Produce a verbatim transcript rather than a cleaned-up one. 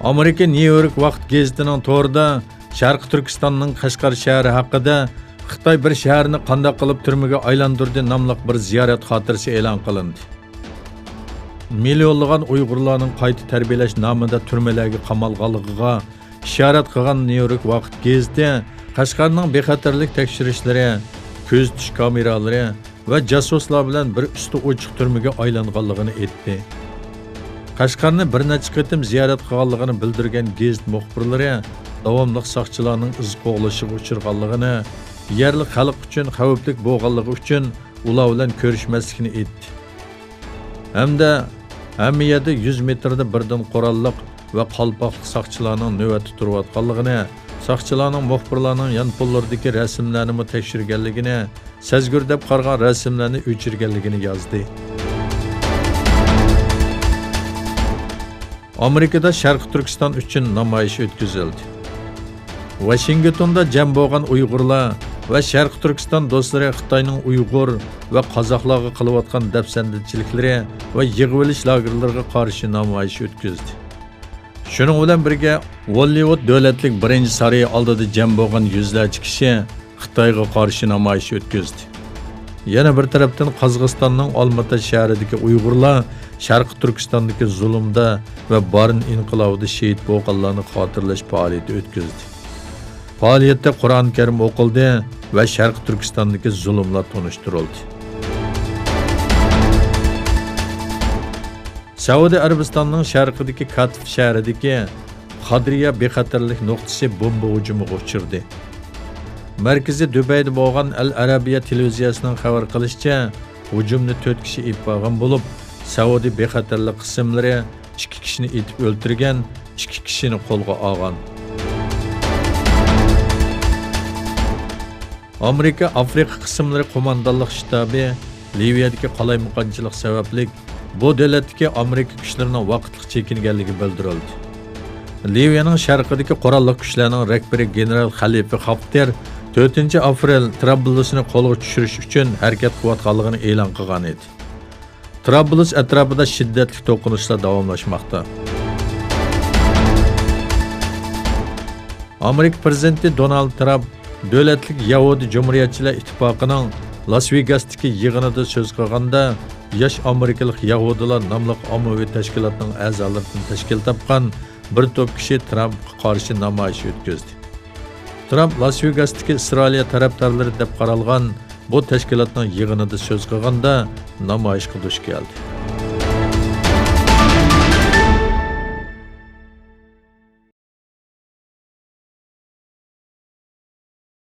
ئامېرىكا نيۇ يورك ۋاقىت گېزىتىنىڭ تورىدا شەرقىي تۈركىستاننىڭ قەشقەر شەھىرى ھەققىدە «خىتاي بىر شەھەرنى قانداق قىلىپ تۈرمىگە ئايلاندۇردى» ناملىق بىر زىيارەت خاتىرىسى ئېلان قىلىندى. مىليونلىغان ئۇيغۇرلارنىڭ قايتا تەربىيەلەش نامىدا تۈرمىلەرگە قامالغانلىقىغا ئىشارەت قىلغان نيۇ يورك ۋاقىت گېزىتى قەشقەرنىڭ بىخەتەرلىك تەكشۈرۈشلىرى، كۆزىتىش كامېرالىرى ۋە جاسۇسلار بىلەن بىر ئۈستى ئوچۇق تۈرمىگە ئايلانغانلىقىنى ئېيتتى. قەشقەرنى بىر نەچچە قېتىم زىيارەت قىلغانلىقىنى بىلدۈرگەن گېزىت مۇخبىرلىرى داۋاملىق ساقچىلارنىڭ ئىز قوغلىشىغا ئۇچرىغانلىقىنى، يەرلىك خەلق ئۈچۈن خەۋپلىك بولغانلىقى ئۈچۈن ئۇلار بىلەن كۆرۈشمەسلىكنى ئېيتتى. ھەمدە ھەممە يەردە يۈز مېتىردا بىردىن قوراللىق ۋە قالپاقلىق ساقچىلارنىڭ نۆۋەتتە تۇرۇۋاتقانلىقىنى، ساقچىلارنىڭ مۇخبىرلارنىڭ يانپونلىرىدىكى رەسىملەرنىمۇ تەكشۈرگەنلىكىنى، سەزگۈر دەپ قارىغان رەسىملەرنى ئۆچۈرگەنلىكىنى يازدى. ئامېرىكىدا شەرقىي تۈركىستان ئۈچۈن نامايىش ئۆتكۈزۈلدى. ۋاشىنگتوندا جەم بولغان ئۇيغۇرلار ۋە شەرقىي تۈركىستان دوستلىرى خىتاينىڭ ئۇيغۇر ۋە قازاقلارغا قىلىۋاتقان دەپسەندىچىلىكلىرى ۋە يىغىۋېلىش لاگېرلىرىغا قارشى نامايىش ئۆتكۈزدى. شۇنىڭ بىلەن بىرگە، ھوللىۋۇد دۆلەتلىك بىرىنچى سارىيى ئالدىدا جەم بولغان يۈزلەرچە كىشى خىتايغا قارشى نامايىش ئۆتكۈزدى. يەنە بىر تەرەپتىن، قازاقىستاننىڭ ئالماتا شەھىرىدىكى ئۇيغۇرلار شەرقىي تۈركىستاندىكى زۇلۇمدا ۋە بارىن ئىنقىلابىدا شېھىت بولغانلارنى خاتىرىلەش پائالىيىتى ئۆتكۈزدى. پائالىيەتتە قۇرئان كەرىم ئوقۇلدى ۋە شەرقىي تۈركىستاندىكى زۇلۇملار تونۇشتۇرۇلدى. سەئۇدى ئەرەبىستاننىڭ شەرقىدىكى كاتىف شەھىرىدىكى خادرىيا بىخەتەرلىك نۇقتىسى بومبا ھۇجۇمىغا ئۇچرىدى. مەركىزى دۇبەيدە بولغان ئەل ئەرەبىيە تېلېۋىزىيەسىنىڭ خەۋەر قىلىشىچە، ھۇجۇمنى تۆت كىشى ئېلىپ بارغان بولۇپ، سەئۇدى بىخەتەرلىك قىسىملىرى ئىككى كىشىنى ئېتىپ ئۆلتۈرگەن، ئىككى كىشىنى قولغا ئالغان. ئامېرىكا ئافرىقا قىسىملىرى قوماندانلىق شتابى لىۋىيەدىكى قالايمىقانچىلىق سەۋەبلىك بۇ دۆلەتتىكى ئامېرىكا كۈچلىرىنىڭ ۋاقىتلىق چېكىنگەنلىكى بىلدۈرۈلدى. لىۋىيەنىڭ شەرقىدىكى قوراللىق كۈچلەرنىڭ رەھبىرى گېنېرال خەلىپە خافتەر تۆتىنچى ئاپرېل تىرابلۇسنى قولغا چۈشۈرۈش ئۈچۈن ھەرىكەت قىلىۋاتقانلىقىنى ئېلان قىلغان ئىدى. تىرابلۇس ئەتراپىدا شىددەتلىك توقۇنۇشلار داۋاملاشماقتا. ئامېرىكا پىرېزىدېنتى دونالد ترامپ دۆلەتلىك يەھۇدىي جۇمھۇرىيەتچىلەر ئىتتىپاقىنىڭ لاس ۋېگاستىكى يىغىنىدا سۆز قىلغاندا، ياش ئامېرىكىلىق يەھۇدىيلار ناملىق ئاممىۋى تەشكىلاتنىڭ ئەزالىرىدىن تەشكىل تاپقان بىر توپ كىشى ترامپقا قارشى نامايىش ئۆتكۈزدى. ترامپ لاس ۋېگاستىكى ئىسرائىلىيە تەرەپدارلىرى دەپ قارالغان بۇ تەشكىلاتنىڭ يىغىنىدا سۆز قىلغاندا نامايىشقا دۇچ كەلدى.